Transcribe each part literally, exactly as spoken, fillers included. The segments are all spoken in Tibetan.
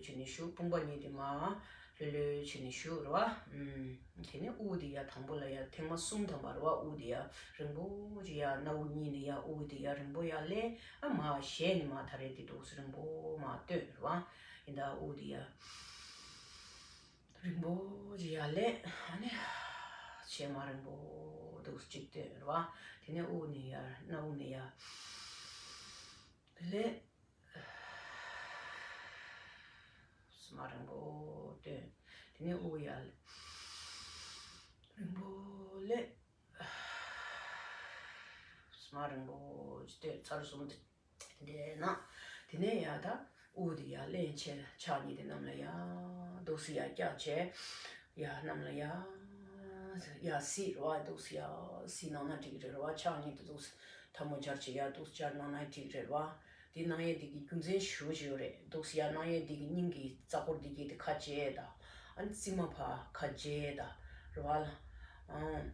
བྱས་ནས་བཞུགས། དཔུང་པ་གཉིས་དེ་མར་ལྷོད་ལྷོད་བྱས་ནས་བཞུགས་རེད་བ། ཨུམ། དེ་ནས་དབུགས་དེ་ཡར་དང་པོ་ལ་ཡར་ཐེངས་མ་གསུམ་ཐམ་པ་རེད་བ། དབུགས་དེ་ཡར་རིང་པོ་ཅིག་ཡར་སྣ་བུག་གཉིས་ནས་ཡར་དབུགས་དེ་ཡར་རིང་པོ་ཡར་ལེན། ཨ་མར་བཞེས་ནས་མར་ད་རེས་དེ་འདུག་སེ་རིང་པོ་མར་བཏོན་རེད་བ། ཡིན་ད་དབུགས་དེ་ཡར་རིང་པོ་ཅིག་ཡར་ལེན། ཨ་ནི་བྱས་མར་རིང་པོ་འདུག་སེ་གཅིག་བཏོན་རེད་བ། དེ་ནས་དབུགས་ནས་ཡར་སྣ་བུག་ནས་ཡར་ལེན། སྨ་རིང་པོ་བཏོན། དེ་ནས་དབུགས་ཡར་རིང་པོ་ལེན། སྨ་རིང་པོ་ཅིག་བཏོན། ཚར་གསུམ་དེ་འདྲ་ན། དེ་ནས་ཡར་ད་དབུགས་དེ་ཡར་ལེན་བྱས། ཕྱག་གཉིས་དེ་གནམ་ལ་ཡར་འདུག་སེ་ཡར་བཀྱག་བྱས། ཡར་གནམ་ལ་ཡར་ཡར་གཟིགས་རེད་བ། འདུག་སེ་ཡར་གཟིགས་གནང་ན་འགྲིག་རེད་བ། ཕྱག་གཉིས་དེ་འདུག་སེ་ཐལ་མོ་སྦྱར་བྱས་ཡར་འདུག་སེ་སྦྱར་གནང་ན་འགྲིག་རེད་བ། དེ་གནང་ཡས་དེ་གི་རྒྱུ་མཚན་ཞེ་པོ་ཅིག་ཡོད་རེད། འདུག་སེ་ཡར་གནང་ཡས་དེ་གི་སྙིང་གི་རྩ་འཁོར་དེ་གི་དེ་ཁ་འབྱེད་དང་། ཨ་ནི་རྩིབ་མ་ཕར་ཁ་འབྱེད་དང་རེད་བ་ལ། ཨང་།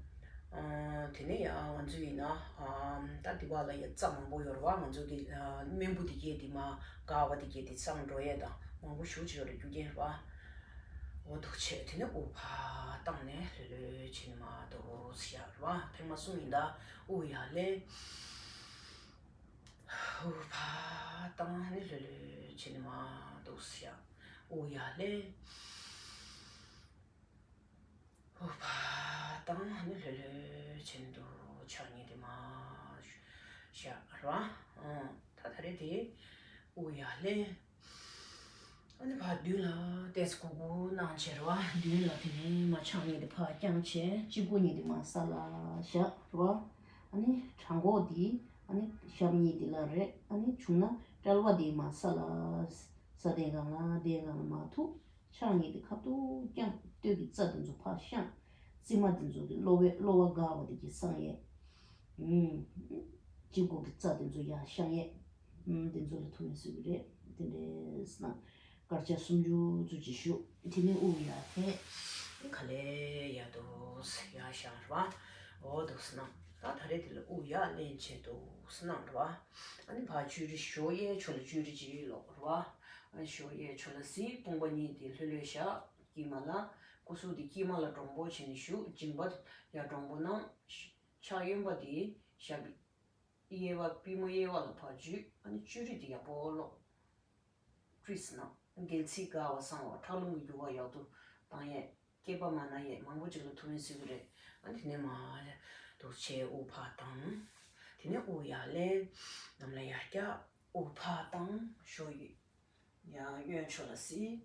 ཨང་། དེ་ནས་ཡང་ང་ཚོ་ཡིན་ན། ཨམ། ད་འདི་བ་ལ་ཡ་རྩ་མང་པོ་ཡོད་རེད་བ། ང་ཚོ་གི་ཨ་རྨེན་བུ་དེ་གས་དེ་མར་འགག་པ་དེ་གས་དེ་སངས་འགྲོ་ཡས་དང་མང་པོ་ཞེ་པོ་ཅིག་ཡོད་རེད། རྒྱུ་རྐྱེན་རེད་བ། འོ་འདུག་བྱས། དེ་ནས་དབུགས་ཕར་བཏང་ནས་ལྷོད་ལྷོད་བྱས་ནས་མར་འདུག་སེ་བཞག་རེད་བ། ཐེངས་མ་གསུམ་ཡིན་ད། དབུགས་ཡར་ལེན། དབུགས་ཕར་བཏང་ནས་ལྷོད་ལྷོད་བྱས་ནས་མར་འདུག་སེ་བཞག་དབུགས་ཡར་ལེན། དབུགས་ཕར་བཏང་ནས་ལྷོད་ལྷོད་བྱས་ནས་འདུག་ཕྱག་གཉིས་དེ་མར་བཞག་རེད་བ། ཨང་། ད་ད་རེས་དེ་དབུགས་ཡར་ལེན། ཨ་ནི་ཕར་མདུན་ལ་ཏོག་ཙམ་གུག་གུག་གནང་བྱས་རེད་བ། མདུན་ལ་དེ་ནས་མར་ཕྱག་གཉིས་དེ་ཕར་བརྐྱངས་བྱས། དཔྱི་མགོ་གཉིས་དེ་མར་ས་ལ་བཞག་རེད་བ། ཨ་ནི་བྲང་ཁོག་དེ་ཨ་ནི་ཞབས་གཉིས་དེ་ལ་རེད། ཨ་ནི་བྱུང་ན་དཔྲལ་བ་དེ་མར་ས་ལ། ས་གདན་སྒང་ལ་གདན་སྒང་ལ་མར་ཐུག་ཕྱག་གཉིས་དེ་ཁ་ཐུག་བརྐྱངས། སྟོད་ཀྱི་རྩ་དེ་ཚོ་ཕར་བཤངས། རྩིབ་མ་དེ་ཚོ་གི་གློ་བའི་གློ་བ་འགག་པ་དེ་གི་སངས་ཡས། ཨུམ། དཔྱི་མགོ་གི་རྩ་དེ་ཚོ་ཡར་བཤངས་ཡས། ཨུམ། དེ་ཚོ་ལ་ཐུགས་སྣང་གསོ་གི་རེད། དེ་འདྲས་སྣང་། དཀར་ཆག་སུམ་ཅུ་ཙམ་ཅིག་བཞུགས། དེ་ནས་དབུགས་ཡར་འཐེན། ག་ལེར་ཡར་འདུག་སེ་ཡར་བཞག་རེད་བ། འོ་འདུག་སེ་གནང་། ད་ད་རེས་དེ་ལ་དབུགས་ཡར་ལེན་བྱས་འདུག་སེ་གནང་རེད་བ། ཨ་ནི་ཕར་ལྕོག་རི་གཞོགས་གཡས་ཕྱོགས་ལ་ལྕོག་རི་གཅིག་ལོག་རེད་བ། ཨ་ནི་གཞོགས་གཡས་ཕྱོགས་ལ་གཟིགས། དཔུང་པ་གཉིས་དེ་ལྷོད་ལྷོད་བཞག་དཀྱིལ་མ་ལ། སྐུ་གཟུགས་དེ་དཀྱིལ་མ་ལ་དྲང་པོ་བྱས་ནས་བཞུགས། མཇིང་པ་ཡར་དྲང་པོ་གནང་། ཕྱག་གཡོན་པ་དེ་ཞབས་གཡས་པ་པུས་མོ་གཡས་པ་ལ་ཕར་འཇུས། ཨ་ནི་ལྕོག་རི་དེ་ཡག་པོ་ལོག་བཀྲུས་ཟིན་ན། སྒལ་ཚིགས་དགའ་བ་སངས་བ། ཁྲག་རླུང་གི་རྒྱུ་བ་ཡག་ཏུ་བཏང་ཡས། སྐེད་པ་མ་ན་ཡས། མང་པོ་ཅིག་ལ་ཐུགས་སྣང་གསོ་གི་རེད། ཨ་དེ་ནས་མར་འདུག་སེ་དབུགས་ཕར་བཏང་། དེ་ནས་དབུགས་ཡར་ལེན། གནམ་ལ་ཡར་བཀྱག་དབུགས་ཕར་བཏང་། གཞོགས་གཡས་ཡང་གཡོན་ཕྱོགས་ལ་གཟིགས།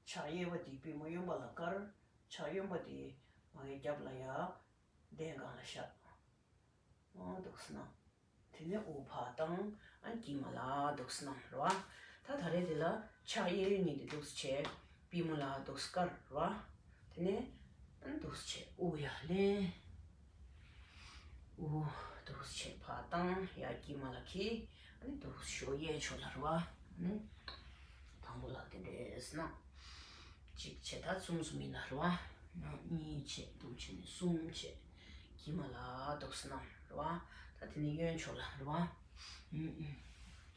ཕྱག་གཡས་པ་དེ་པུས་མོ་གཡོན་པ་ལ་དཀར། ཕྱག་གཡོན་པ་དེ་མ་གི་རྒྱབ་ལ་ཡར་གདན་སྒང་ལ་བཞག་འདུག་སེ་གནང་། དེ་ནས་དབུགས་ཕར་བཏང་། ཨ་དཀྱིལ་མ་ལ་འདུག་སེ་གནང་རེད་བ། ད་ད་རེས་དེ་ལ་ཕྱག་གཡས་གཡོན་གཉིས་དེ་འདུག་སེ་བྱས། པུས་མོ་ལ་འདུག་སེ་བཀར་རེད་བ། དེ་ནས་ཨ་འདུག་སེ་བྱས། དབུགས་ཡར་ལེན། དབུགས་འདུག་སེ་བྱས་ཕར་བཏང་། ཡར་དཀྱིལ་མ་ལ་འཁྱེར། ཨ་ནི་འདུག་སེ་གཞོགས་གཡས་ཕྱོགས་ལ་རེད་བ། ཨ་ནི་དང་པོ་ལ་དེ་འདྲས་གནང་། གཅིག་བྱས། ད་གསུམ་གསུམ་ཡིན་ན་རེད་བ། གཉིས་བྱས། འདུག་བྱས་ནས་གསུམ་བྱས། དཀྱིལ་མ་ལ་འདུག་སེ་གནང་རེད་བ། ད་དེ་ནས་གཡོན་ཕྱོགས་ལ་རེད་བ། ཨུམ་ཨུམ།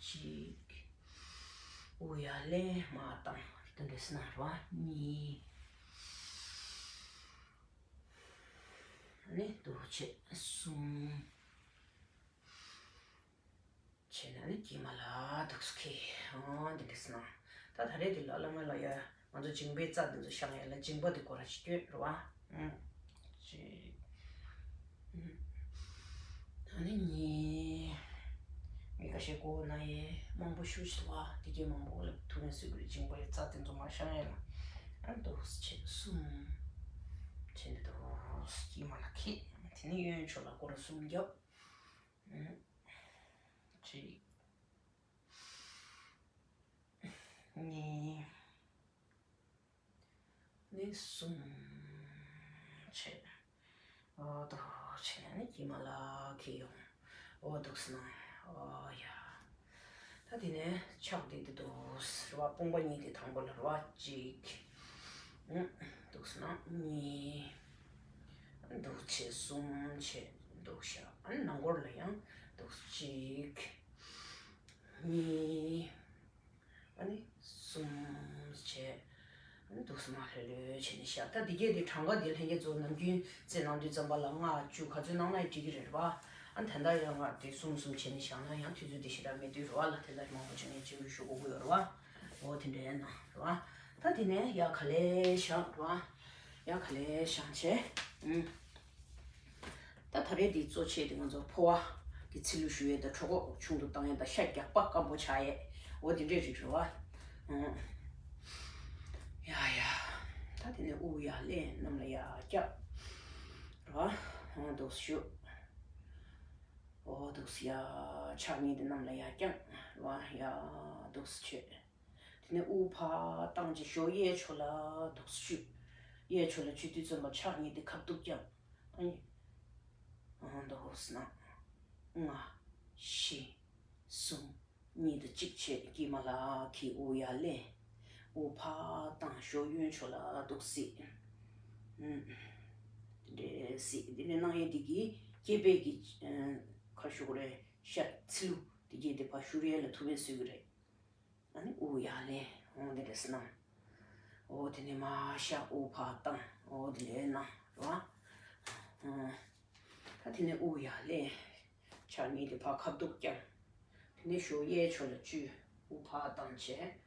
གཅིག་དབུགས་ཡར་ལེན། མར་བཏང་། དེ་འདྲས་གནང་རེད་བ། གཉིས། ཨ་ནི་འདུག་བྱས། གསུམ། བྱས་ནས་ནི་དཀྱིལ་མ་ལ་འདུག་སེ་འཁྱེར། འོ་འདི་འདྲས་གནང་། ད་ད་རེས་འདི་ལ་བླ་མ་ལ་ཡ་ང་ཚོ་མཇིང་པའི་རྩ་འདི་ཚོ་བཤང་ཡ་ལ་མཇིང་པ་འདི་སྐོར་ར་ཅིག་སྐྱོན་རེད་བ། ཨུམ། གཅིག་ཨུམ། ད་ནི་གཉིས། མི་ཁ་ཤས་མགོ་ན་ཡས་མང་པོ་ཞུ་ཞིག་བ། དེ་གས་མང་པོ་ལ་ཐུགས་ནས་གསོས་ཀྱི་རེད། མཇིང་པའི་རྩ་འདི་ཚོ་མ་བཤང་ཡ་ལ། ཨ་འདུག་སེ་བྱས། གསུམ། བྱས་ནས་འདུག་སེ་དཀྱིལ་མ་ལ་འཁྱེར། དེ་ནས་གཡོན་ཕྱོགས་ལ་སྐོར་ར་གསུམ་རྒྱབ། གཅིག་གཉིས། ནས་གསུམ་བྱས། འོ་འདུག་བྱས་ནས་ནི་དཀྱིལ་མ་ལ་འཁྱེར་ཡོང་། འོ་འདུག་སེ་གནང་། འོ་ཡ། ད་དེ་ནས་ཕྱག་དེ་དེ་འདུག་སེ་རེད་བ། དཔུང་པ་གཉིས་དེ་དང་པོ་ལ་རེད་བ། གཅིག་ཨུམ། འདུག་སེ་གནང་། གཉིས། འདུག་བྱས། གསུམ་བྱས། འདུག་བཞག་ཨ་ནི་ནང་སྐོར་ལ་ཡང་འདུག་སེ་གཅིག་གཉིས། ཨ་ནི་གསུམ་བྱས། འདུག་སེ་མར་ལྷོད་ལྷོད་བྱས་ནས་བཞག་ད་འདི་གས་དེ་གྲངས་ཀ་དེ་ལྷན་རྒྱས་ཚོ་ནམ་རྒྱུན་རྩེད་གནང་དུས་ཙམ་པ་ལ་ལྔ་བཅུ་ག་ཚོད་གནང་ན་ཡང་འགྲིག་གི་རེད་པ། ཨ་ད་ལྟ་ཡང་ང་དེ་གསུམ་གསུམ་བྱས་ནས་བཞག་ན་ཡང་དུས་ཚོད་དེ་ཞེ་དྲག་མེད་དུས་རེད་པ་ལ། དེ་ལ་མང་པོ་བྱས་ནས་སྤྱན་འབུལ་ཞུ་དགོས་ཀྱི་ཡོད་རེད་པ། འོ་དེ་འདྲ་ཡིན་ན་རེད་པ། ད་དེ་ནས་ཡར་ག་ལེར་བཞེངས་རེད་པ། ཡར་ག་ལེར་བཞེངས་བྱས། ཨུམ། ད་ད་རེས་འདི་གཙོ་ཆེ་དེ་ང་ཚོ་ཕོ་བ་གི་ཚིལ་ལུ་ཞུ་ཡས་དང་གྲོད་ཁོག་ཆུང་དུ་བཏང་ཡས་དང་ཤ་རྒྱགས་པ་སྐམ་པོ་ཆགས་ཡས། འོ་དེ་འདྲའི་རིགས་རེད་པ། ཨུམ། ཡ་ཡ། ད་དེ་ནས་དབུགས་ཡར་ལེན། གནམ་ལ་ཡར་བཀྱག་རེད་པ། འདུག་སེ་བཞུགས། འོ་འདུག་སེ་ཡར་ཕྱག་གཉིས་དེ་གནམ་ལ་ཡར་བརྐྱངས་རེད་པ། ཡར་འདུག་སེ་བྱས། དེ་ནས་དབུགས་ཕར་བཏང་བྱས་གཞོགས་གཡས་ཕྱོགས་ལ་འདུག་སེ་བཅུག་གཡས་ཕྱོགས་ལ་བཅུག་དུས་ཙམ་པ་ཕྱག་གཉིས་དེ་ཁ་ཐུག་བརྐྱངས། ཨ་ནི། ཨ་འདུག་སེ་ན། ལྔ། བཞི། གསུམ། གཉིས་དང་གཅིག་བྱས། དཀྱིལ་མ་ལ་འཁྱིལ། དབུགས་ཡར་ལེན། དབུགས་ཕར་བཏང་གཞོགས་གཡོན་ཕྱོགས་ལ་འདུག་སེ་གཟིགས། ཨུམ། དེ་འདྲས་གཟིགས། དེ་ནས་གནང་ཡས་དེ་གིས་སྐེད་པའི་གི་ཨ་ག་རེ་ཞུ་དགོས་རེད། ཤ་ཚིལ་ལུ་དེ་གས་དེ་ཕར་བཞུར་ཡས་ལ་ཐུགས་ཕན་གསོས་ཀྱི་རེད། ཨ་ནི་དབུགས་ཡར་ལེན། འོ་དེ་འདྲས་གནང་། འོ་དེ་ནས་མར་བཞག་དབུགས་ཕར་བཏང་། འོ་དེ་འདྲས་གནང་རེད་པ། ཨ་ད་དེ་ནས་དབུགས་ཡར་ལེན། ཕྱག་གཉིས་དེ་ཕར་ཁ་ཐུག་བརྐྱངས། དེ་ནས་གཞོགས་གཡས་ཕྱོགས་ལ་བཅུག་དབུགས་ཕར་བཏང་བྱས།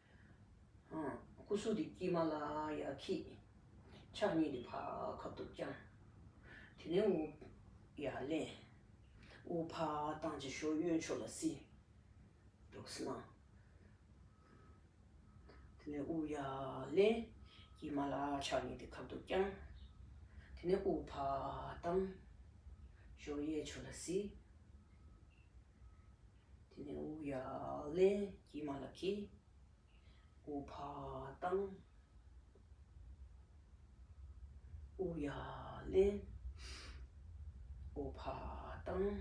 ཨ་སྐུ་གཟུགས་དེ་དཀྱིལ་མ་ལ་ཡར་འཁྱིལ། ཕྱག་གཉིས་དེ་ཕར་ཁ་ཐུག་བརྐྱངས། དེ་ནས་དབུགས་ཡར་ལེན། དབུགས་ཕར་བཏང་བྱས་གཞོགས་གཡོན་ཕྱོགས་ལ་གཟིགས། འདུག་སེ་ན། དེ་ནས་དབུགས་ཡར་ལེན། དཀྱིལ་མ་ལ་ཕྱག་གཉིས་དེ་ཁ་ཐུག་བརྐྱངས། དེ་ནས་དབུགས་ཕར་བཏང་། གཞོགས་གཡས་ཕྱོགས་ལ་གཟིགས། དེ་ནས་དབུགས་ཡར་ལེན། དཀྱིལ་མ་ལ་འཁྱིལ། དབུགས་ཕར་བཏང་། དབུགས་ཡར་ལེན། དབུགས་ཕར་བཏང་།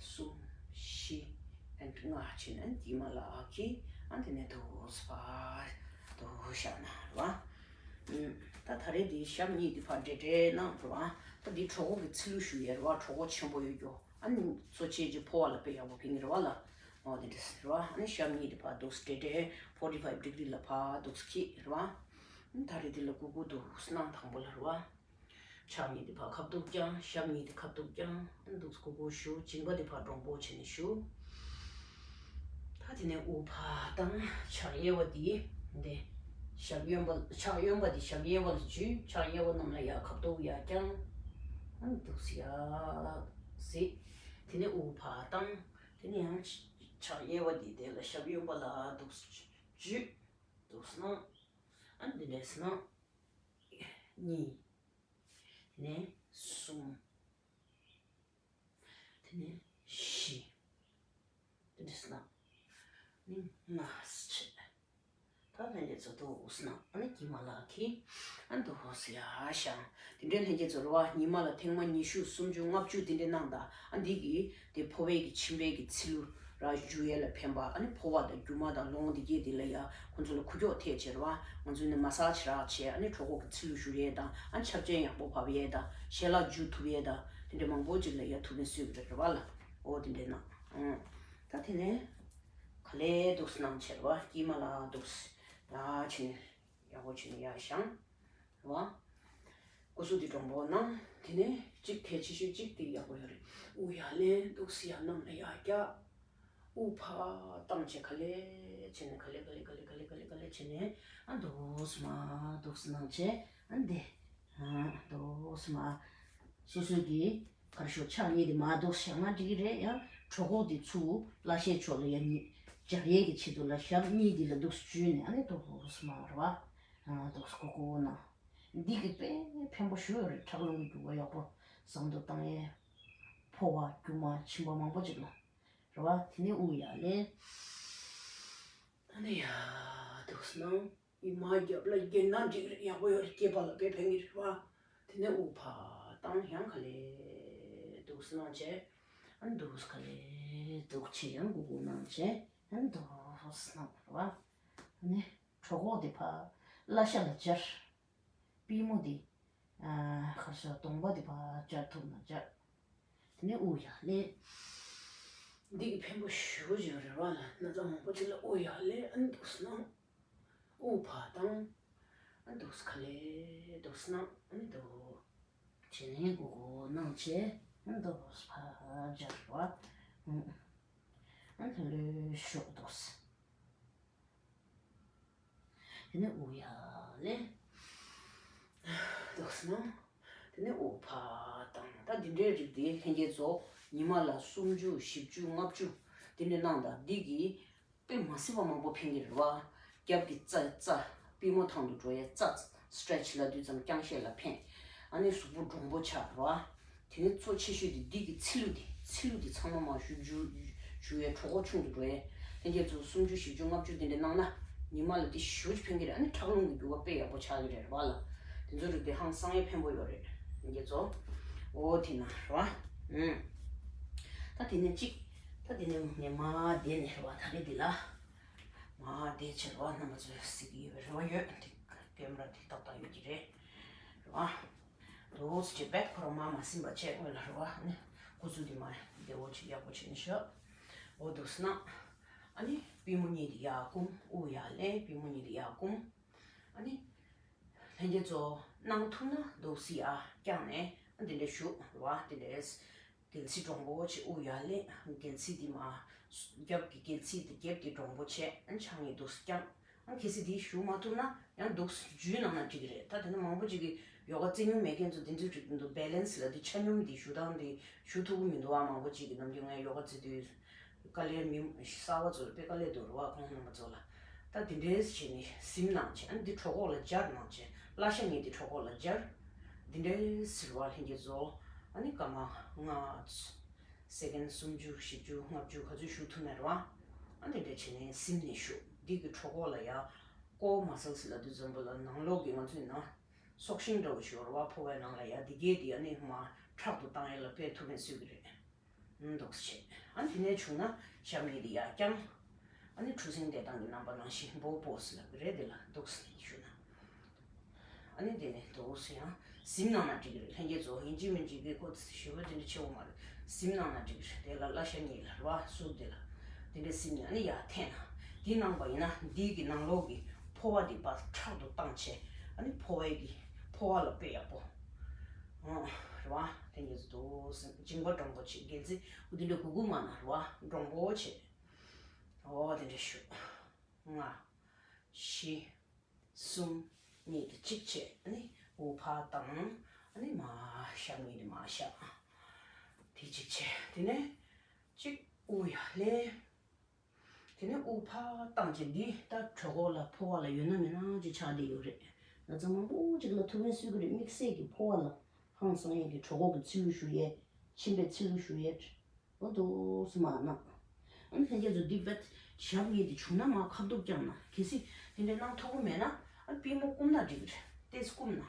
གསུམ། བཞི། ཨན་ལྔ་བྱས་ནས་དཀྱིལ་མ་ལ་འཁྱིལ། ཨ་དེ་ནས་འདུག་སེ་ཕར་འདུག་སེ་བཞག་ན་རེད་པ། ཨུམ། ད་ད་རེས་འདི་ཞབས་གཉིས་འདི་ཕར་བསྒྲིལ་བསྒྲིལ་གནང་རེད་པ། ད་འདི་གྲོད་ཁོག་གི་ཚིལ་ལུ་ཞུ་ཡས་རེད་པ། གྲོད་ཁོག་ཆེན་པོ་ཡོད་རྒྱུ། ཨ་ནི་གཙོ་ཆེ་ཅིག་ཕོ་བ་ལ་དཔེ་ཡག་པོ་ཕན་གྱི་རེད་པ་ལ། འོ་དེ་འདྲས་རེད་པ། ཨ་ནི་ཞབས་གཉིས་དེ་ཕར་འདུག་སེ་བསྒྲིལ་བསྒྲིལ་forty five degree ལ་ཕར་འདུག་སེ་འཁྱིལ་རེད་པ། ཨ་ནི་ད་རེས་འདི་ལ་གུག་གུག་འདུག་སེ་གནང་དང་པོ་ལ་རེད་པ། ཕྱག་གཉིས་དེ་ཕར་ཁ་ཐུག་བརྐྱངས། ཞབས་གཉིས་དེ་ཁ་ཐུག་བརྐྱངས། ཨ་ནི་འདུག་སེ་གུག་གུག་གཞུ། མཇིང་པ་དེ་ཕར་འདྲོང་པོ་བྱས་ནས་གཞུ། ད་དེ་ནས་དབུགས་ཕར་བཏང་། ཕྱག་གཡས་པ་དེ་འདི་ཞབས་གཡོན་པ། ཕྱག་གཡོན་པ་དེ་ཞབས་གཡས་པ་ལ་འཇུས། ཕྱག་གཡས་པ་གནམ་ལ་ཡར་ཁ་ཐུག་ཡར་བརྐྱངས། ཨ་ནི་འདུག་སེ་ཡར་གཟིགས། དེ་ནས་དབུགས་ཕར་བཏང་། དེ་ནས་ཡང་ཕྱག་གཡས་པ་འདི་དེ་ལ་ཞབས་གཡོན་པ་ལ་འདུག་སེ་འཇུས། འདུག་སེ་གནང་། ཨ་ནི་འདི་འདྲས་གནང་། གཉིས། དེ་ནས་གསུམ། དེ་ནས་བཞི། དེ་འདྲས་གནང་། ཨ་ནི་ལྔ་བྱས། ད་ལྷན་རྒྱས་ཚོ་འདུག་སེ་གནང་། ཨ་ནི་དཀྱིལ་མ་ལ་འཁྱིལ། ཨ་ནི་འདུག་སེ་ཡར་བཞེངས། དེ་འདྲའི་ལྷན་རྒྱས་ཚོ་རེད་པ། ཉི་མ་ལ་ཐེངས་མ་ཉི་ཤུ་སུམ་ཅུ་ལྔ་བཅུ་དེ་འདྲས་གནང་དང་། ཨ་འདི་གིས་དེ་ཕོ་བའི་གི་མཆིན་པའི་གི་ཚིལ་ལུ་ར་བསྒྱུར་ཡས་ལ་ཕན་པ། ཨ་ནི་ཕོ་བ་དང་རྒྱུ་མ་དང་རླུང་དེ་གས་དེ་ལ་ཡ་ཁོང་ཚོ་ལ་ཁུ་ཁྱོག་ཐེབས་བྱས་རེད་པ། ང་ཚོས་ནི་མ་སཱཇ་རག་བྱས། ཨ་ནི་གྲོད་ཁོག་གི་ཚིལ་ལུ་བསྒྱུར་ཡས་དང་། ཨ་ནི་ཆབ་ཆེན་ཡག་པོ་བབས་ཡས་དང་། ཞལ་ལག་འཇུ་ཐུབ་ཡས་དང་། དེ་འདྲ་མང་པོ་ཅིག་ལ་ཡ་ཐུགས་ཕན་གསོས་ཀྱི་རེད་པ་ལ། འོ་དེ་འདྲས་གནང་། ཨང་། ད་དེ་ནས་ག་ལེར་འདུག་སེ་གནང་བྱས་རེད་པ། དཀྱིལ་མ་ལ་འདུག་སེ་ཡར་བྱས་ནས་ཡག་པོ་བྱས་ནས་ཡར་བཞེངས། རེད་པ། སྐུ་གཟུགས་དེ་འདྲོང་པོ་གནང་། དེ་ནས་གཅིག་གལ་ཆེ་ཤོས་གཅིག་དེ་ཡག་པོ་ཡོད་རེད། དབུགས་ཡར་ལེན། འདུག་སེ་ཡར་གནམ་ལ་ཡར་བཀྱག་དབུགས་ཕར་བཏང་བྱས་ག་ལེར་བྱས་ནས་ག་ལེར་ག་ལེར་ག་ལེར་ག་ལེར་བྱས་ནས། ཨ་འདུག་སེ་མར་འདུག་སེ་གནང་བྱས། ཨ་འདི། ཨ་འདུག་སེ་མར། སོ་སོ་གི་ག་རེ་ཞུ། ཕྱག་གཉིས་དེ་མར་འདུག་སེ་བཞག་ན་འགྲིག་གི་རེད། ཡང་གྲོད་ཁོག་དེ་ཚུར་ཀླད་ཤེད་ཕྱོགས་ལ་ཡར་སྙི་སྦྱར་ཡས་ཀྱི་ཆེད་དུ་ལ་ཞབས་གཉིས་དེ་ལ་འདུག་སེ་འཇུས་ནས། ཨ་ནི་འདུག་སེ་མར་རེད་པ། ཨ་འདུག་སེ་གུག་གུག་གནང་། འདི་གིས་དཔེ་ཕན་པོ་ཞེ་པོ་ཡོད་རེད། ཁྲག་རླུང་གི་རྒྱུ་བ་ཡག་པོ་ཟམ་དུ་བཏང་ཡས། ཕོ་བ་རྒྱུ་མ་མཆིན་པ་མང་པོ་ཅིག་ལ། རེད་པ། དེ་ནས་དབུགས་ཡར་ལེན། ཨ་ནི་ཡར་འདུག་སེ་གནང་། ཡར་མར་རྒྱབ་ལ་བསྒྱིར་ན་འགྲིག་རེད། ཡག་པོ་ཡོད་རེད། སྐེད་པ་ལ་དཔེ་ཕན་གྱི་རེད་པ། དེ་ནས་དབུགས་ཕར་བཏང་། ཡང་ག་ལེར་འདུག་སེ་གནང་བྱས། ཨ་ནི་འདུག་སེ་ག་ལེར་འདུག་བྱས། ཡང་གུག་གུག་གནང་བྱས། ཨ་ནི་འདུག་སེ་གནང་། རེད་པ། ཨ་ནི་གྲོད་ཁོག་དེ་ཕར་ཀླད་ཤ་ལ་སྦྱར། པུས་མོ་དེ་ཨ་ག་རེ་ཟེར། གདོང་པ་དེ་ཕར་སྦྱར་ཐུབ་ན་སྦྱར། དེ་ནས་དབུགས་ཡར་ལེན། འདི་གིས་ཕན་པོ་ཞེ་པོ་ཅིག་ཡོད་རེད་པ་ལ། ན་ཚ་མང་པོ་ཅིག་ལ། དབུགས་ཡར་ལེན། ཨ་ནི་འདུག་སེ་གནང་། དབུགས་ཕར་བཏང་། ཨ་འདུག་སེ་ག་ལེ་འདུག་སེ་གནང་། ཨ་ནི་འདུག་བྱས་ནས་གུག་གུག་གནང་བྱས། ཨ་འདུག་སེ་ཕར་སྦྱར་བ། ཨ་ནི་ལྷོད་ལྷོད་བཞུགས་འདུག་སེ། དེ་ནས་དབུགས་ཡར་ལེན། འདུག་སེ་གནང་། དེ་ནས་དབུགས་ཕར་བཏང་། ད་འདི་འདྲའི་རིགས་དེ་ལྷན་རྒྱས་ཚོ་ཉི་མ་ལ་སུམ་ཅུ་བཞི་བཅུ་ལྔ་བཅུ་དེ་འདྲ་གནང་དང་། འདི་གིས་དཔེ་མ་སྲིད་པ་མང་པོ་ཕན་གྱི་རེད་བ། རྒྱབ་ཀྱི་རྩ་རྩ་པུས་མོ་ཐང་དུ་འགྲོ་ཡའི་རྩ་སི་ཊེ་ཆི་ལབ་དུས་ཙམ་རྐྱང་ཤེད་ལ་ཕན། ཨ་ནི་གཟུགས་པོ་འདྲོང་པོ་ཆགས་རེད་བ། དེ་ནས་གཙོ་ཆེ་ཤོས་དེ་འདི་གི་ཚིལ་ལུ་དེ། ཚིལ་ལུ་དེ་ཚང་མ་མར་ཞུ་རྒྱུ་ཞུ་ཡའི་གྲོད་ཁོག་ཆུང་དུ་འགྲོ་ཡའི། ལྷན་རྒྱས་ཚོ་སུམ་ཅུ་བཞི་བཅུ་ལྔ་བཅུ་དེ་འདྲ་གནང་ན་ཉི་མ་ལ་དེ་ཞེ་པོ་ཅིག་ཕན་གྱི་རེད། ཨ་ནི་ཁྲག་རླུང་གི་རྒྱུ་བ་དཔེ་ཡག་པོ་ཆགས་ཀྱི་རེད་བ་ལ། དེ་ཚོ་རིགས་དེ་ཧང་སང་ཡ་ཕན་པོ་ཡོད་རེད། ལྷན་རྒྱས་ཚོ། འོ་དེ་ན་རེད་བ། ཨུམ། ད་དེ་ནས་གཅིག་ད་དེ་ནས་ངས་མར་བསྡད་ནས་རེད་བ། ད་རེས་འདི་ལ་མར་བསྡད་བྱས་རེད་བ། རྣམ་པ་ཚོས་གཟིགས་ཀྱི་ཡོད་པའི་རེ་བ་ཡོད། དེ་ཀེམ་ར་དེ་ཏག་ཏག་ཡོད་ཀྱི་རེད། རེད་བ། འདུག་སེ་བྱས་བེག་ཁོ་རང་མར་མ་ཟིན་པ་བྱས། སྔོན་ལ་རེད་བ། ཨ་ནི་ཁུ་ཚུར་དེ་མར་བདེ་བོ་ཅིག་ཡག་པོ་བྱས་ནས་བཞག་འོ་འདུག་སེ་གནང་། ཨ་ནི་པུས་མོ་གཉིས་དེ་ཡར་བསྐུམ། དབུགས་ཡར་ལེན། པུས་མོ་གཉིས་དེ་ཡར་བསྐུམ། ཨ་ནི་ལྷན་རྒྱས་ཚོ་གནང་ཐུབ་ན་འདུག་སེ་ཡར་བརྐྱངས་ནས་ཨ་འདི་འདྲ་བཞུགས་རེད་བ། འདི་འདྲ་སྒལ་ཚིགས་འདྲོང་པོ་བྱས། དབུགས་ཡར་ལེན། སྒལ་ཚིགས་དེ་མར་རྒྱབ་ཀྱི་སྒལ་ཚིགས་དེ་རྒྱབ་དེ་འདྲོང་པོ་བྱས། ཨ་ནི་ཕྱག་གཉིས་འདུག་སེ་བརྐྱངས། ཨ་གལ་སྲིད་འདི་ཞུ་མ་ཐུབ་ན་ཡང་འདུག་སེ་འཇུས་གནང་ན་འགྲིག་གི་རེད། ད་དེ་ནས་མང་པོ་ཅིག་གིས་ཡོ་ག་རྩེ་མྱོང་མེད་མཁན་ཚོ་དེ་ཚོའི་རིགས་འདུག་བེ་ལན་སི་ལབ་དེ་ཆ་སྙོམས་དེ་ཞུ་སྟངས་དེ་ཞུ་ཐུབ་ཀྱི་མི་འདུག་ཨ་མང་པོ་ཅིག་གིས་ནམ་རྒྱུན་ངས་ཡོ་ག་རྩེ་དུས་དཀའ་ལས། མི་གསར་པ་ཚོར་དཔེ་དཀའ་ལས་འདུག་རེད་བ། ཁོང་རྣམ་པ་ཚོ་ལ། ད་དེ་འདྲས་བྱས་ནས་ཟིམ་གནང་བྱས། ཨ་ནི་འདི་གྲོད་ཁོག་ལ་སྦྱར་གནང་བྱས། བརླ་ཤ་གཉིས་དེ་གྲོད་ཁོག་ལ་སྦྱར། འདི་འདྲས་ཟེར་བ་ལྷན་རྒྱས་ཚོ། ཨ་ནི་སྐར་མ་ལྔ། སེ་ཀེན་སུམ་ཅུ་བཞི་བཅུ་ལྔ་བཅུ་ག་ཚོད་བཞུགས་ཐུབ་ན་རེད་བ། ཨ་འདི་འདྲས་བྱས་ནས་ཟིམ་ནས་བཞུགས། འདི་གི་གྲོད་ཁོག་ལ་ཡ་ཀོ་མ་སལ་སི་ལབ་དུས་ཙམ་པ་ལ་ནང་ལོགས་ཀྱི་ང་ཚོའི་ནང་སྲོག་ཤིང་འདྲ་བོ་ཞིག་ཡོད་རེད་བ། ཕོ་བའི་ནང་ལ་ཡ་འདི་གས་དེ་ཨ་ནི་མར་ཁྲག་ཏུ་བཏང་ཡས་ལ་དཔེ་ཐུགས་ཕན་གསོས་ཀྱི་རེད། འདུག་སེ་བྱས། ཨ་ནི་དེ་ནས་བྱུང་ན་ཞབས་གཉིས་དེ་ཡར་བརྐྱངས། ཨ་ནི་གྲུ་གཟིངས་བསྡད་སྟངས་ཀྱི་རྣམ་པ་ནང་བཞིན་བོ་པོ་སི་ལབ་ཀྱི་རེད། དེ་ལ་འདུག་སེ་བཞུགས་ན། ཨ་ནི་དེ་ནས་འདུག་སེ་ཡང་ཟིམ་གནང་ན་འགྲིག་གི་རེད། ལྷན་རྒྱས་ཚོ་ཡིན་གཅིག་མིན་གཅིག་གི་ཁོ་ཞེ་པོ་དེ་འདྲ་ཆེ་བོ་མ་རེད། ཟིམ་གནང་ན་འགྲིག་གི་རེད། དེ་ལ་བརླ་ཤ་གཉིས་ལ་རེད་བ། ཟུར་དེ་ལ་དེ་འདྲ་ཟིམ་ནས་ཨ་ནི་ཡར་འཐེན་ན། དེ་གནང་པ་ཡིན་ན་འདི་གི་ནང་ལོགས་ཀྱི་ཕོ་བ་དེ་ཕར་ཁྲག་ཏུ་བཏང་བྱས། ཨ་ནི་ཕོ་བའི་གི་ཕོ་བ་ལ་དཔེ་ཡག་པོ། ཨོ། རེད་བ། དེ་འདྲ་ཟེར་འདུག་སེ་མཇིང་པ་འདྲོང་པོ་བྱས། སྒལ་ཚིགས་འོ་དེ་འདྲ་གུག་གུག་མ་ན་རེད་བ། འདྲོང་པོ་བྱས། ཨོ་དེ་འདྲ་བཞུགས། ལྔ། བཞི། གསུམ། གཉིས་དེ་གཅིག་བྱས། ཨ་ནི་དབུགས་ཕར་བཏང་། ཨ་ནི་མར་ཞབས་གཉིས་དེ་མར་བཞག་དེ་གཅིག་བྱས། དེ་ནས་གཅིག་དབུགས་ཡར་ལེན། དེ་ནས་དབུགས་ཕར་བཏང་བྱས། འདི་ལྟར་གྲོད་ཁོག་ལ་ཕོ་བ་ལ་ཡོད་ན་མེད་ན་ཅིག་ཆགས་བསྡད་ཡོད་རེད། ན་ཚ་མང་པོ་ཅིག་ལ་ཐུགས་ཕན་གསོས་ཀྱི་རེད། དམིགས་བསལ་གྱི་ཕོ་བ་ལ་ཧང་སང་ཡས་ཀྱི་གྲོད་ཁོག་གི་ཚིལ་ལུ་བཞུ་ཡས། མཆིན་པའི་ཚིལ་ལུ་བཞུ་ཡས། འོ་འདུག་སེ་མར་གནང་། ཨ་ནི་ལྷན་རྒྱས་ཚོ་འདི་བེད་ཞབས་གཉིས་དེ་བྱུང་ན་མར་ཁ་ཐུག་བརྐྱངས་ན། གལ་སྲིད་དེ་འདྲ་གནང་ཐུབ་ཀྱི་མེད་ན་ཨ་པུས་མོ་བསྐུམ་ན་འགྲིག་གི་རེད། ཏོག་ཙམ་བསྐུམ་ན།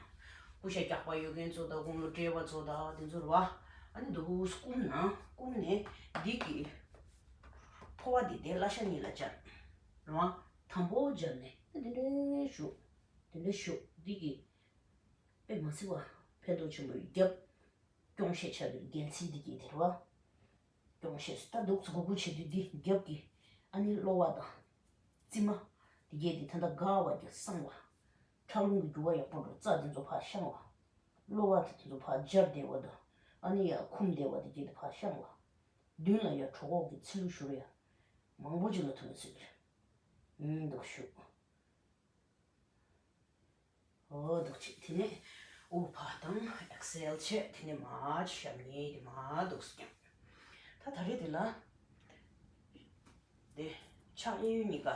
ཀུ་ཤ་རྒྱགས་པ་ཡོད་མཁན་ཚོ་དང་དགུང་ལོ་བགྲེས་པ་ཚོ་དང་དེ་ཚོ་རེད་བ། ཨ་ནི་འདུག་སེ་བསྐུམ་ན། བསྐུམ་ནས་འདི་གི་ཕོ་བ་འདི་དེ་བརླ་ཤ་གཉིས་ལ་སྦྱར། རེད་བ། དང་པོ་སྦྱར་ནས་ཨ་དེ་འདྲ་བཞུགས། དེ་འདྲ་བཞུགས། འདི་གི་དཔེ་མ་སྲིད་པ་ཕན་ཐོགས་ཆེན་པོ་ཡོད། རྒྱབ་སྐྱོང་ཤེད་ཆགས་ཀྱི་རེད། སྒལ་ཚིགས་འདི་གི་དེ་རེད་བ། སྐྱོང་ཤེད་ད་འདུག་སེ་གུག་གུག་བྱེད་དུས་འདི་རྒྱབ་ཀྱི་ཨ་ནི་གློ་བ་དང་། རྩིབ་མ། འདི་གས་འདི་ད་ལྟ་དགའ་བ་རྒྱ་སངས་བ། ཁྲག་རླུང་གི་རྒྱུ་བ་ཡག་པོ་འགྲོ། རྩ་འདི་ཚོ་ཕར་བཤང་བ། གློ་བ་དེ་དེ་ཚོ་ཕར་སྦྱར་བདེ་བ་དང་། ཨ་ནི་ཡར་འཁུམ་བདེ་བ་འདི་གས་འདི་ཕར་བཤང་བ། མདུན་ལ་ཡར་གྲོད་ཁོག་གི་ཚིལ་ལུ་བཞུ་རེ་ཡ། མང་པོ་ཅིག་ལ་ཐུག་ཡོད་ཟེར་གི་རེད། ཨུམ་འདུག་བཞུགས། འོ་འདུག་བྱས། དེ་ནས་དབུགས་ཕར་བཏང་། ཨེག་སེལ་བྱས། དེ་ནས་མར་ཞབས་གཉིས་དེ་མར་འདུག་སེ་བརྐྱངས། ད་ད་རེས་དེ་ལ་དེ་ཕྱག་གཡས་གཡོན་གཉིས་ཀ་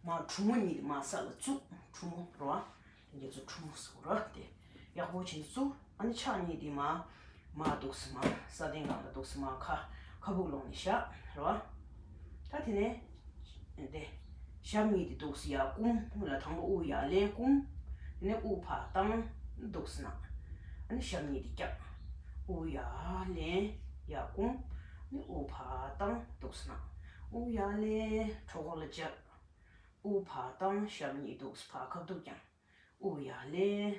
མར་གྲུ་མོ་གཉིས་དེ་མར་ས་ལ་བཙུགས། གྲུ་མོ་རེད་བ། དེ་འདྲ་ཚོ་གྲུ་མོ་ཟེར་རེད་དེ། ཡག་པོ་བྱས་ནས་བཙུགས། ཨ་ནི་ཕྱག་གཉིས་དེ་མར་མར་འདུག་སེ་མར་ས་གདན་སྒང་ལ་འདུག་སེ་མར་ཁ་ཁ་སྦུག་ལོག་ནས་བཞག་རེད་བ། ད་དེ་ནས་དེ་ཞབས་གཉིས་དེ་འདུག་སེ་ཡར་བསྐུམ། སྔོན་ལ་དང་པོ་དབུགས་ཡར་ལེན་བསྐུམ། དེ་ནས་དབུགས་ཕར་བཏང་། འདུག་སེ་ན། ཨ་ནི་ཞབས་གཉིས་དེ་བཀྱག་དབུགས་ཡར་ལེན། ཡར་བསྐུམ། ཨ་ནི་དབུགས་ཕར་བཏང་། འདུག་སེ་ན། དབུགས་ཡར་ལེན། གྲོད་ཁོག་ལ་སྦྱར། དབུགས་ཕར་བཏང་། ཞབས་གཉིས་འདུག་སེ་ཕར་ཁ་ཐུག་བརྐྱངས། དབུགས་ཡར་ལེན།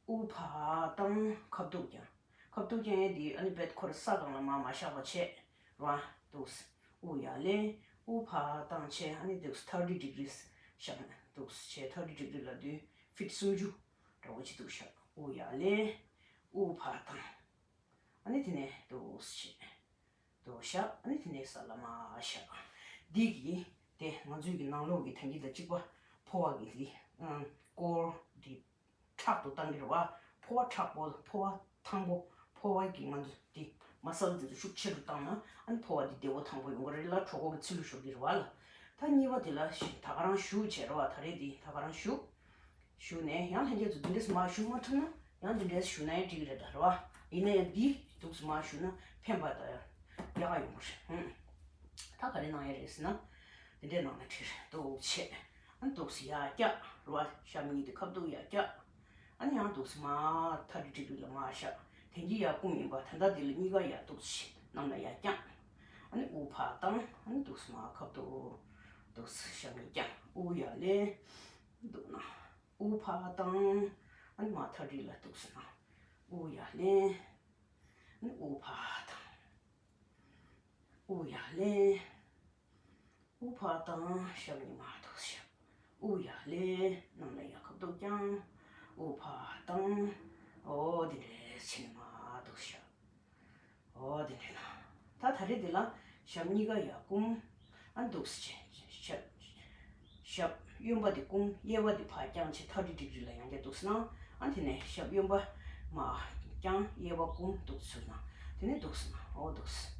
དབུགས་ཕར་བཏང་། ཁ་ཐུག་བརྐྱངས། ཁ་ཐུག་བརྐྱངས་ཡས་དེ་ཨ་ནི་བེད་ཁོ་ར་ས་སྒང་ལ་མར་མ་བཞག་པ་བྱས་ར། འདུག་སེ། དབུགས་ཡར་ལེན། དབུགས་ཕར་བཏང་བྱས། ཨ་ནི་འདུག་སེ་ཐར་ཊི་ཌི་གྷི་རི་སི་བཞག་ནས་ འདུག་སེ་བྱས། ཐག་རིང་རིང་རིང་ལ་དུས་ཕིཊ་སུམ་ཅུ་འདྲ་བོ་ཅིག་འདུག་བཞག་དབུགས་ཡར་ལེན། དབུགས་ཕར་བཏང་། ཨ་ནི་དེ་ནས་འདུག་སེ་བྱས། འདུག་བཞག་ཨ་ནི་དེ་ནས་ས་ལ་མར་བཞག་འདི་གི་དེ་ང་ཚོའི་གི་ནང་ལོགས་ཀྱི་ད་གིན་དང་གཅིག་པ་ཕོ་བ་གི་དེ་ཨང་སྐོར་དེ་ཁྲག་ཏུ་བཏང་གི་རེད་བ། ཕོ་བ་མཁྲེགས་པོ། ཕོ་བ་ཐང་པོ། ཕོ་བ་གི་ང་ཚོ་དེ་མ་སལ་དེ་ཚོ་ཤུགས་ཆེ་རུ་བཏང་ན་ཨ་ནི་ཕོ་བ་དེ་བདེ་པོ་ཐང་པོ་ཡོང་གི་རེད་ལ། གྲོད་ཁོག་གི་ཚིལ་ལུ་ཤོར་གི་རེད་བ་ལ། ད་གཉིས་པ་དེ་ལ་ད་ག་རང་བཞུགས་བྱས་རེད་བ། ད་རེས་དེ་ད་ག་རང་བཞུགས། བཞུགས་ནས་ཡང་ལྷན་རྒྱས་ཚོ་འདི་འདྲས་མར་བཞུགས་མ་ཐུབ་ན་ཡང་འདི་འདྲས་བཞུགས་ན་ཡང་འགྲིག་གི་རེད་ད་རེད་བ། ཡིན་ན་ཡང་འདི་འདུག་སེ་མར་བཞུགས་ན་ཕན་པ་དང་ཡག་ག་ཡོང་གི་རེད། ཧུམ། ད་ག་རེ་གནང་ཡ་རེད་ཟེར་ན། འདི་འདྲས་གནང་ན་འགྲིག་རེད། འདུག་སེ་བྱས། ཨ་ནི་འདུག་སེ་ཡར་བཀྱག་རེད་བ། ཞབས་གཉིས་དེ་ཁ་ཐུག་ཡར་བཀྱག་ཨ་ནི་ཡང་འདུག་སེ་མར་ཐག་རིང་རིང་རིང་ལ་མར་བཞག་དེ་གིན་ཡར་བསྐུམ་ཡིན་པ། ད་ལྟ་འདི་ལ་གཉིས་ཀ་ཡར་འདུག་སེ་གནམ་ལ་ཡར་བརྐྱངས། ཨ་ནི་དབུགས་ཕར་བཏང་། ཨ་ནི་འདུག་སེ་མར་ཁ་ཐུག་འདུག་སེ་ཞབས་གཉིས་བརྐྱངས། དབུགས་ཡར་ལེན། འདུག་ན། དབུགས་ཕར་བཏང་། ཨ་ནི་མར་ཐག་རིང་ལ་འདུག་སེ་ན། དབུགས་ཡར་ལེན། ཨ་ནི་དབུགས་ཕར་བཏང་། དབུགས་ཡར་ལེན། དབུགས་ཕར་བཏང་། ཞབས་གཉིས་མར་འདུག་སེ་བཞག་དབུགས་ཡར་ལེན། གནམ་ལ་ཡར་ཁ་ཐུག་བརྐྱངས། དབུགས་ཕར་བཏང་། འོ་དེ་འདྲས་བྱས་ནས་མར་འདུག་སེ་བཞག་འོ་དེ་འདྲས་ན། ད་ད་རེས་འདི་ལ་ཞབས་གཉིས་ཀ་ཡར་བསྐུམ། ཨ་འདུག་སེ་བྱས། ཞབས་ཞབས་གཡོན་པ་འདི་བསྐུམ། གཡས་པ་འདི་ཕར་བརྐྱངས་བྱས་ཐག་རིང་རིང་རིང་ལ་ཡར་བརྐྱངས་འདུག་སེ་ན། ཨ་དེ་ནས་ཞབས་གཡོན་པ་མར་བརྐྱངས། གཡས་པ་བསྐུམ། འདུག་སེ་ན། དེ་ནས་འདུག་སེ་ན། འོ་འདུག་སེ།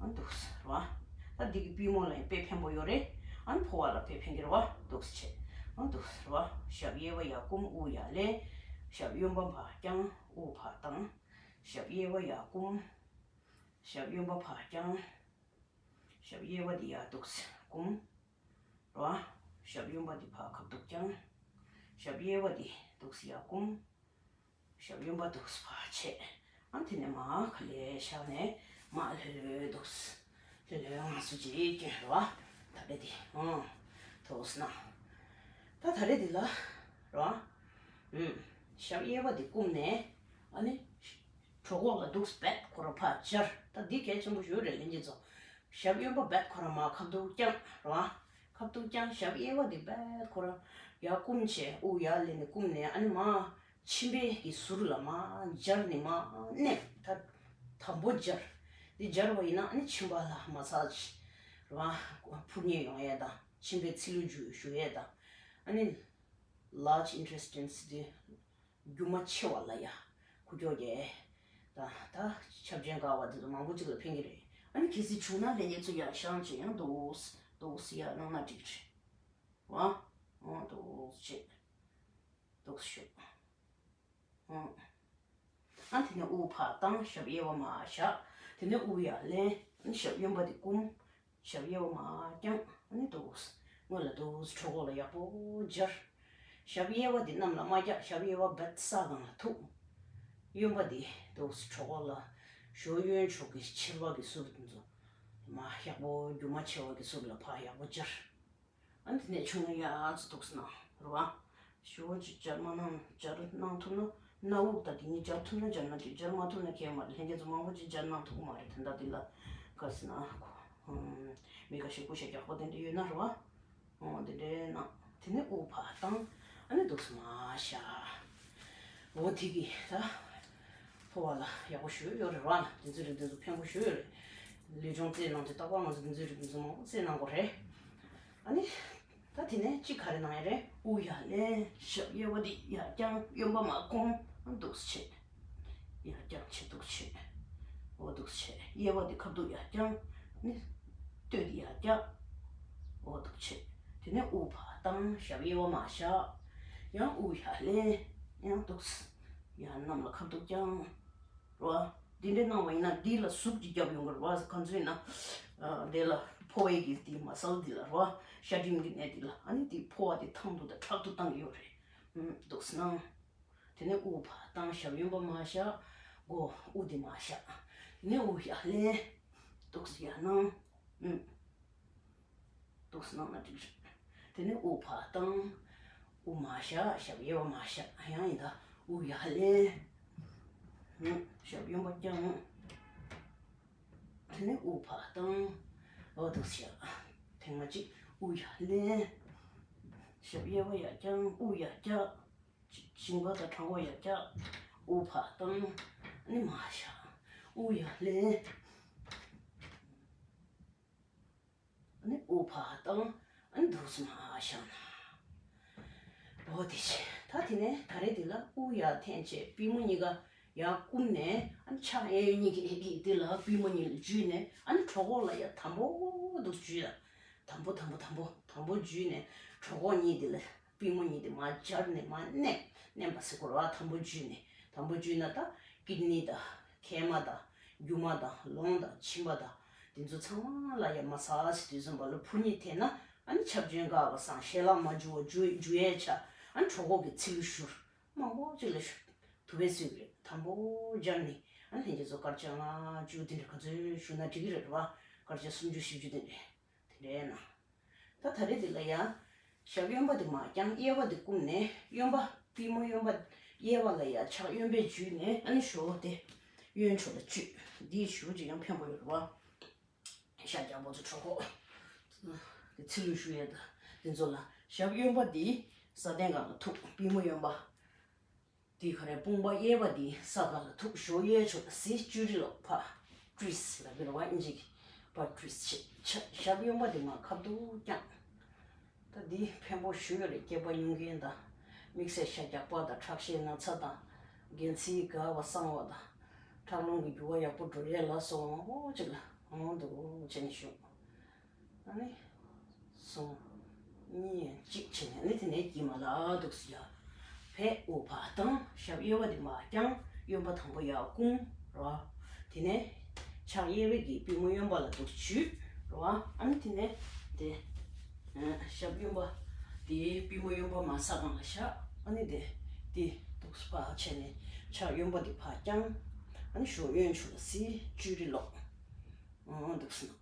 ཨ་འདུག་སེ་རེད་བ། ད་འདི་གི་པུས་མོ་ལ་ཡང་དཔེ་ཕན་པོ་ཡོད་རེད། ཨ་ནི་ཕོ་བ་ལ་དཔེ་ཕན་གྱི་རེད་བ། འདུག་སེ་བྱས། ཨ་འདུག་སེ་རེད་བ། ཞབས་གཡས་པ་ཡར་བསྐུམ། དབུགས་ཡར་ལེན། ཞབས་གཡོན་པ་མར་བརྐྱངས། དབུགས་ཕར་བཏང་། ཞབས་གཡས་པ་ཡར་བསྐུམ། ཞབས་གཡོན་པ་ཕར་བརྐྱངས། ཞབས་གཡས་པ་འདི་ཡར་འདུག་སེ་བསྐུམ། རེད་བ། ཞབས་གཡོན་པ་འདི་ཕར་ཁ་ཐུག་བརྐྱངས། ཞབས་གཡས་པ་འདི་འདུག་སེ་ཡར་བསྐུམ། ཞབས་གཡོན་པ་འདུག་སེ་ཕར་བྱས། ཨ་དེ་ནས་མར་ག་ལེར་བཞག་ནས་མར་ལྷོད་ལྷོད་འདུག་སེ། ལྷོད་ལྷོད་ངང་སུ་ཅིག་སྐྱོན་རེད་བ། ད་རེས་འདི་ཨང་འདུག་སེ་ན། ད་ད་རེས་འདི་ལ་རེད་བ། ཨུམ། ཞབས་གཡས་པ་འདི་བསྐུམ་ནས་ཨ་ནི་གྲོད་ཁོག་ལ་འདུག་སེ་རྦད་ཁོ་རང་ཕར་སྦྱར། ད་འདི་གལ་ཆེན་པོ་ཞིག་རེད་ལྷན་རྒྱས་ཚོ། ཞབས་གཡོན་པ་རྦད་ཁོ་རང་མར་ཁ་ཐུག་བརྐྱངས་རེད་བ། ཁ་ཐུག་བརྐྱངས། ཞབས་གཡས་པ་འདི་རྦད་ཁོ་རང་ཡར་བསྐུམ་བྱས། དབུགས་ཡར་ལེན་ནས་བསྐུམ་ནས་ཨ་ནི་མར་མཆིན་པའི་གི་ཟུར་ལ་མར་སྦྱར་ནས་མར་མནན། ད་དམ་པོ་སྦྱར། འདི་སྦྱར་བ་ཡིན་ན་ཨ་ནི་མཆིན་པ་ལ་མ་སཱཇ་རེད་བ། ཕུར་མཉེ་ཡོང་ཡས་དང་མཆིན་པའི་ཚིལ་ལུ་འཇུ་ཞུ་ཡས་དང་། ཨ་ནི་ལརཇ་ཨིན་ཊེ་སི་ཊིན་སི་འདི་རྒྱུ་མ་ཆེ་བ་ལ་ཡ་ཁུ་ཁྱོ་རྒྱས་དང་ད་ཆབ་ཆེན་ག་བ་དེ་ཚོ་མང་པོ་ཅིག་ལ་ཕན་གྱི་རེད། ཨ་ནི་གལ་སྲིད་བྱུང་ན་ལྷན་རྒྱས་ཚོ་ཡར་བཞེངས་བྱས་ཡང་འདུག་སེ་འདུག་སེ་ཡར་གནང་ན་འགྲིག་གི་རེད་བ། འོ་འདུག་སེ་བྱས་འདུག་སེ་བཞུགས། འོ། ཨ་དེ་ནས་དབུགས་ཕར་བཏང་། ཞབས་གཡས་པ་མར་བཞག་དེ་ནས་དབུགས་ཡར་ལེན། ཨ་ནི་ཞབས་གཡོན་པ་དེ་བསྐུམ། ཞབས་གཡས་པ་མར་བརྐྱངས། ཨ་ནི་འདུག་སེ་སྔོན་ལ་འདུག་སེ་གྲོད་ཁོག་ལ་ཡག་པོ་སྦྱར། ཞབས་གཡས་པ་འདི་གནམ་ལ་མ་བཀྱག་ཞབས་གཡས་པ་རྦད་ས་སྒང་ལ་ཐུག་གཡོན་པ་འདི་འདུག་སེ་གྲོད་ཁོག་ལ་གཞོགས་གཡོན་ཕྱོགས་ཀྱི་མཆེར་པ་གི་ཟུར་དེ་ཚོ་མར་ཡག་པོ་རྒྱུ་མ་ཆེ་བ་གི་ཟུར་ལ་ཕར་ཡག་པོ་སྦྱར། ཨ་ནི་དེ་ནས་ཆུང་ངུ་ཡར་ཙམ་འདུག་སེ་གནང་རེད་བ། ཞེ་པོ་ཅིག་སྦྱར་མ་གནང་། སྦྱར་གནང་ཐུབ་ན་སྣ་དབུགས་དང་དེ་གཉིས་སྦྱར་ཐུབ་ན་སྦྱར་ན་འགྲིག་སྦྱར་མ་ཐུབ་ན་གལ་མ་རེད། ལྷན་རྒྱས་ཚོ་མང་པོ་ཅིག་སྦྱར་གནང་ཐུབ་ཀྱི་མ་རེད། དེ་འདྲ་འདི་ལ་ག་ཟེར་ན། ཨམ། མི་ཁ་ཤས་ཀུ་ཤ་རྒྱགས་པ་དེ་འདྲ་ཡོད་ན་རེད་བ། འོ་དེ་འདྲ་གནང་། དེ་ནས་དབུགས་ཕར་བཏང་། ཨ་ནི་འདུག་སེ་མར་བཞག་འོ་དེ་གིས་ད་ཕོ་བ་ལ་ཡག་པོ་ཞེ་པོ་ཡོད་རེད་བ། ལ་དེ་ཚོའི་རིགས་དེ་ཚོ་ཕན་པོ་ཞེ་པོ་ཡོད་རེད། ལུས་སྦྱོང་རྩེད་གནང་དུས་རྟག་པར་ང་ཚོ་དེ་ཚོའི་རིགས་དེ་ཚོ་མང་པོ་རྩེད་གནང་དགོས་རེད། ཨ་ནི། ད་དེ་ནས་གཅིག་ག་རེ་གནང་ཡ་རེད། དབུགས་ཡར་ལེན། ཞབས་གཡས་པ་འདི་ཡར་བརྐྱངས། གཡོན་པ་མར་བསྐུམ། ཨ་འདུག་སེ་བྱས། ཡར་བརྐྱངས་བྱས་འདུག་སེ་བྱས། འོ་འདུག་སེ་བྱས། གཡས་པ་འདི་ཁ་ཐུག་ཡར་བརྐྱངས། ནི། སྟོད་འདི་ཡར་བརྐྱངས། འོ་འདུག་སེ་བྱས། དེ་ནས་དབུགས་ཕར་བཏང་། ཞབས་གཡས་པ་མར་བཞག་ཡང་དབུགས་ཡར་ལེན། ཡང་འདུག་སེ། ཡར་གནམ་ལ་ཁ་ཐུག་བརྐྱངས། རེད་བ། འདི་འདྲ་གནང་བ་ཡིན་ན་འདི་ལ་ཟུག་ཅིག་བརྒྱབ་ཡོང་གི་རེད་བ། ག་ཚོད་ཡིན་ན། ཨ། འདི་ལ་ཕོ་བའི་གི་འདི་མ་སལ་འདི་ལ་རེད་བ། ཤ་སྒྲིམ་གི་ནས་འདི་ལ། ཨ་ནི་འདི་ཕོ་བ་འདི་ཐང་དུ་དང་དྲག་ཏུ་བཏང་གི་ཡོད་རེད། ཨུམ། འདུག་སེ་གནང་། དེ་ནས་དབུགས་ཕར་བཏང་། ཞབས་གཡོན་པ་མར་བཞག་མགོ་དབུ་འདི་མར་བཞག་དེ་ནས་དབུགས་ཡར་ལེན། འདུག་སེ་ཡར་གནང་། ཨུམ། འདུག་སེ་གནང་ན་འགྲིག་རེད། དེ་ནས་དབུགས་ཕར་བཏང་། དབུགས་མར་བཞག་ཞབས་གཡས་པ་མར་བཞག་ཡང་ཡིན་ད། དབུགས་ཡར་ལེན། ཞབས་གཡོན་པ་བརྐྱངས། དེ་ནས་དབུགས་ཕར་བཏང་། འོ་འདུག་སེ་བཞག་ཐེངས་མ་གཅིག་དབུགས་ཡར་ལེན། ཞབས་གཡས་པ་ཡར་བརྐྱངས། དབུ་ཡར་བཀྱག། མཇིང་པ་དང་བྲང་ཁོག་ཡར་བཀྱག། དབུ་ཕར་བཏང་། ཨ་ནི་མར་བཞག། དབུ་ཡར་ལེན། ཨ་ནི་དབུ་ཕར་བཏང་། ཨ་ནི་འདུག་སེ་མར་བཞག་ན། འོ་དེ་བྱས། ད་དེ་ནས་ད་རེས་དེ་ལ་དབུ་ཡར་འཐེན་བྱས་པུས་མོ་གཉིས་ཀ་ཡར་བསྐུམ་ནས། ཨ་ནི་ཕྱག་གཡས་གཡོན་གཉིས་ཀྱི་དེ་ལ་པུས་མོ་གཉིས་ལ་འཇུས་ནས། ཨ་ནི་གྲོད་ཁོག་ལ་ཡར་དམ་པོ་འདུག་འཇུས་ལ། དམ་པོ་དམ་པོ་དམ་པོ་དམ་པོ་འཇུས་ནས། གྲོད་ཁོག་གཉིས་དེ་ལ་པུས་མོ་གཉིས་དེ་མར་སྦྱར་ནས་མར་མནན། མནན་པ་ཟེར་དགོས་རེད་བ། དམ་པོ་འཇུས་ནས། དམ་པོ་འཇུས་ན་ད་ཀིཌ་ནི་དང་མཁལ་མ་དང་རྒྱུ་མ་དང་ལོང་དང་མཆིན་པ་དང་དེ་ཚོ་ཚང་མ་ལ་ཡ་མ་སཱ་ཇི་དུས་གསུམ་པ་ལ་ཕུར་མཉེ་ཐེབས་ན། ཨ་ནི་ཆབ་ཆེན་འགག་པ་སངས། ཞལ་ལག་མ་འཇུ་བ་འཇུ་འཇུ་ཡས་ཆ། ཨ་ནི་གྲོད་ཁོག་གི་ཚིལ་ལུ་བཞུར། མང་པོ་ཅིག་ལ་བཞུར། དུ་བས་སུས་རེད། དམ་པོ་སྦྱར་ནས། ཨ་ནི་ལྷན་རྒྱས་ཚོ་སྐར་ཆ་ལྔ་བཅུ་དེ་འདྲ་ག་ཚོད་བཞུར་ན་འགྲིག་གི་རེད་བ། སྐར་ཆ་སུམ་ཅུ་བཞི་བཅུ་དེ་འདྲ། དེ་འདྲའི་ནང་། ད་ད་རེས་འདི་ལ་ཡ། ཞབས་གཡོན་པ་འདི་མར་བརྐྱངས། གཡས་པ་འདི་བསྐུམ་ནས། གཡོན་པ། པུས་མོ་གཡོན་པ་གཡས་པ་ལ་ཡ་ཕྱག་གཡོན་པས་འཇུས་ནས། ཨ་ནི་ཞོ་དེ་གཡོན་ཕྱོགས་ལ་གཅུས། འདིའི་ཞོ་ཅིག་ཡང་ཕན་པོ་ཡོད་རེད་བ། ཤ་རྒྱགས་པོ་ཚོ་གྲོད་ཁོག་གི་ཚིལ་ལུ་བཞུ་ཡས་དང་དེ་ཚོ་ལ། ཞབས་གཡོན་པ་འདི་ས་གདན་སྒང་ལ་ཐུག། པུས་མོ་གཡོན་པ། དེ་ག་རེ། དཔུང་པ་གཡས་པ་དེ་ས་ག་ལ་ཐུག། ཞོ་གཡས་ཕྱོགས་ལ་གཟི་བཅུད་རི་ལོག་པ་ཀྲིས་ལ་གི་ར་བ་ཨིན་ཇི་གི་པ་ཀྲིས་བྱེད། ཞབས་གཡོན་པ་དེ་མར་ཁ་ཐུག་བརྐྱངས། ད་འདི་ཕན་པོ་ཞུ་ཡོད་རེད། སྐེད་པ་སྨྱུག་རྒན་དང་། དམིགས་བསལ་ཤ་རྒྱགས་པ་དང་། ཁྲག་ཤེད་ན་ཚ་དང་། རྒན་ཚིགས་འགག་པ་སངས་པ་དང་། ཁྲག་རླུང་གི་རྒྱུ་བ་ཡག་པོ་འགྲོ་ཡས་ལ་སོགས་མང་པོ་ཅིག་ལ་འོང་འདུག་བྱས་ནས་ཞུ། ཨ་ནི། གསུམ། གཉིས། གཅིག་བྱས་ནས། ཨ་ནི་དེ་ནས་དཀྱིལ་མ་ལ་འདུག་སེ་ཡ། ཕར་དབུ་ཕར་བཏང་། ཞབས་གཡས་པ་དེ་མར་བརྐྱངས། གཡོན་པ་དང་པོ་ཡར་བསྐུམ་རོ། དེ་ནས་ཕྱག་གཡས་པའི་གི་པུས་མོ་གཡོན་པ་ལ་འདུག་འཇུས་རོ། ཨ་ནི་དེ་ནས་དེ། ཨ། ཞབས་གཡོན་པ་དེ་པུས་མོ་གཡོན་པ་མར་ས་སྒང་ལ་བཞག། ཨ་ནི་དེ་དེ་འདུག་སེ་ཕར་བྱས་ནས་ཕྱག་གཡོན་པ་དེ་ཕར་བརྐྱངས། ཨ་ནི་ཞོ་གཡོན་ཕྱོགས་ལ་གཟི་བཅུད་རི་ལོག། ཨ། འདུག་སེ་ན།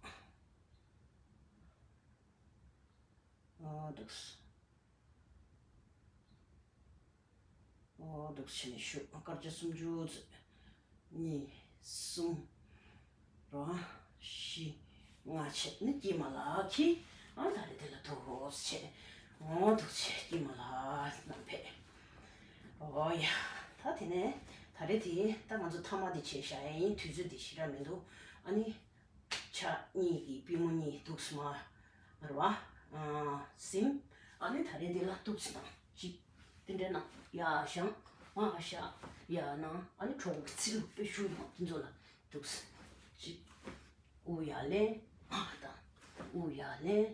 ཨོ་འདུག་སེ། ཨོ་འདུག་སེ་བྱས་ནས་ཞུ། སྐར་ཆ་སུམ་ཅུ་ཙམ། གཉིས། གསུམ། རོ། བཞི། ལྔ་བྱས་ནས་དཀྱིལ་མ་ལ་འཁྱེར། ཨ། ད་རེས་དེ་ལ་འདུག་སེ་བྱས། ཨོ་འདུག་སེ་བྱས་དཀྱིལ་མ་ལ་ནང་ཕེབས། ཨོ་ཡ། ད་དེ་ནས་ད་རེས་དེ་ད་ང་ཚོ་ཐ་མ་དེ་བྱས་བཞག་ཡ་ཡིན། དུས་ཚོད་དེ་ཞེ་དྲག་མི་འདུག། ཨ་ནི། ཕྱག་གཉིས་ཀྱིས་པུས་མོ་གཉིས་འདུག་སེ་མར་བ། ཨ། ཟིན། ཨ་ནི་ད་རེས་འདི་ལ་འདུག་སེ་ན་གཅིག། དེ་འདྲ་ན་ཡར་བཞེངས། མར་བཞག། ཡར་ན། ཨ་ནི་གྲོད་ཁོག་གི་ཚིལ་ལུ་དཔེ་ཞུ་ཡོང་དེ་ཚོ་ལ་འདུག་སེ། གཅིག། དབུགས་ཡར་ལེན། མར་བཏང་། དབུགས་ཡར་ལེན།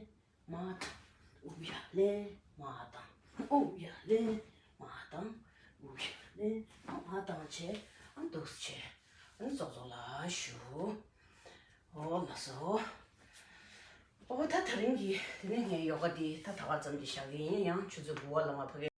མར་བཏང་། དབུགས་ཡར་ལེན། མར་བཏང་། དབུགས་ཡར་ལེན། མར་བཏང་། དབུགས་ཡར་ལེན། མར་བཏང་བྱས། ཨ། འདུག་སེ་བྱས། ཨ་ནི་ཙོག་ཙོག་ལ་ཞུ། ཨོ་ལགས་སོ། ཨོ་ད་དེ་རིང་གི་དེ་ནས་ངའི་ཡོ་ག་འདི་ད་ད་ག་ཙམ་གྱིས་བཞག་གི་ཡིན། ཡང་ཆུ་ཚོད་དགུ་པ་ལ་མར་ཕ་གི